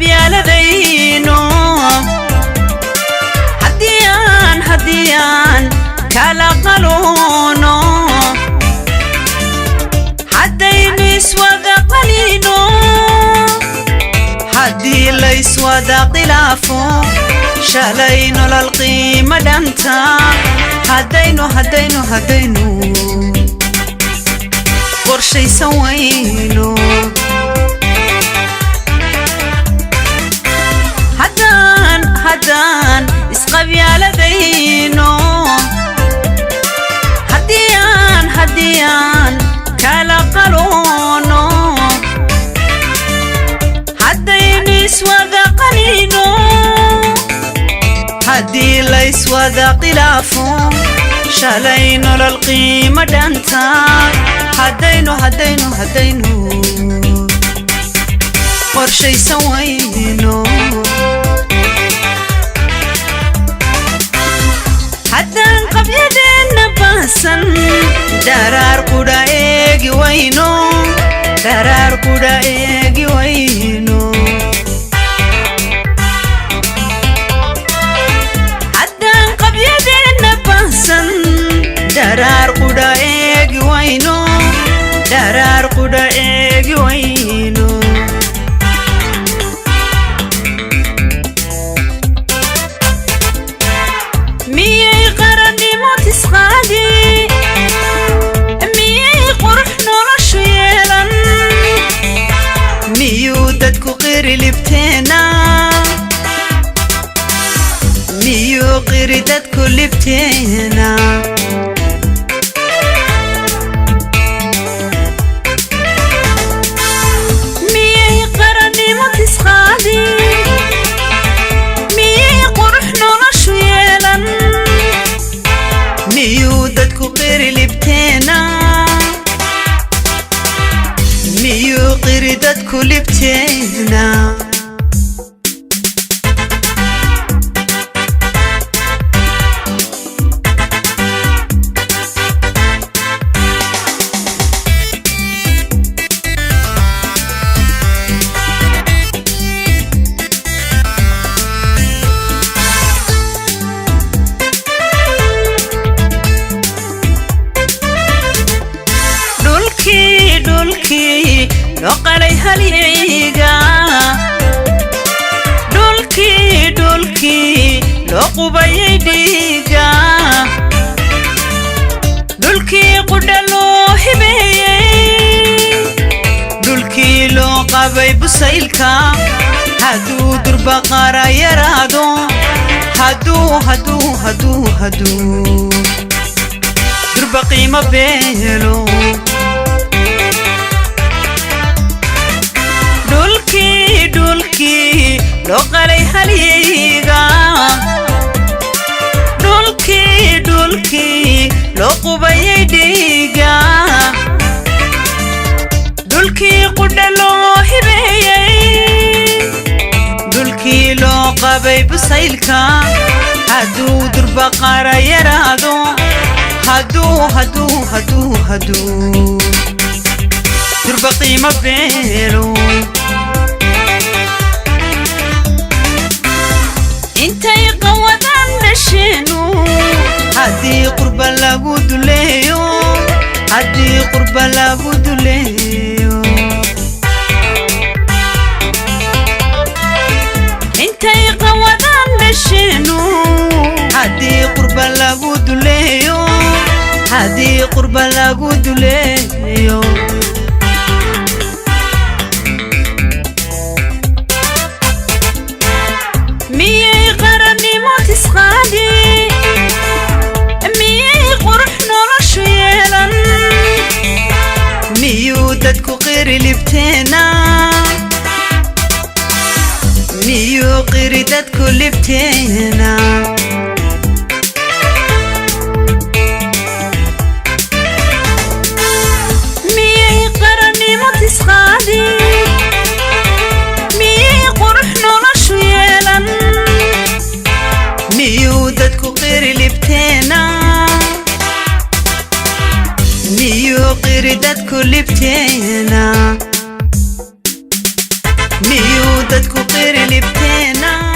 Isqabyaaladayno, haddii aan kala qaluuno, haddaynu iswada qalino, haddii layswada khilaafo, shalay nolol qiimo dhanta, haddaynu qorshaysan wayno, haddaan isqabyaaladayno, haddii aan kala qaluuno, haddaynu iswada qalino, haddii layswada khilaafo, shalay nolol qiimo dhanta, haddaynu qorshaysan wayno, haddaan qabyadeenna baahsan daraar qudha eegi wayno, daraar qudha eegi wayno, haddaan qabyadeenna baahsan daraar qudha eegi wayno, daraar qudha eegi wayno. Miyay qarannimo tisqaadi? Miyay qurux noloshu yeelan? Miyuu dadku qiri libteena? Miyuu qiri dadku libteena? Miyay qarannimo tisqaadi? Miyay qurux noloshu yeelan? Miyuu dadku qiri libteena? Miyuu qiri dadku libteena? Dhulkii loo qalay halyeyga, dhulkii loo qubayay dhiiga, dhulkii qudha loo hibeeyey, dhulkii loo qabay busaylka, hadduu durbaqara yaraado, hadduu durba qiimo beelo, dhulkii loo qalay halyeyga, dhulkii loo qubayay dhiiga, dhulkii qudha loo hibeeyey, dhulkii loo qabay busaylka, hadduu durbaqara yaraado, hadduu durba qiimo beelo, intay qawadaan dhasheenu, haddii qurba lagu duleeyo, haddii qurba lagu duleeyo, intay qawadaan dhasheenu, haddii qurba lagu duleeyo, haddii qurba lagu duleeyo. Miyay qarannimo tisqaadi? Miyay qurux noloshu yeelan? Miyuu dadku qiri libteena? Miyuu qiri dadku libteena? Miyay qarannimo tisqaadi? Miyay qurux noloshu yeelan? Miyuu dadku qiri libteena? Miyuu qiri dadku libteena? Miyuu dadku Qirlibteena.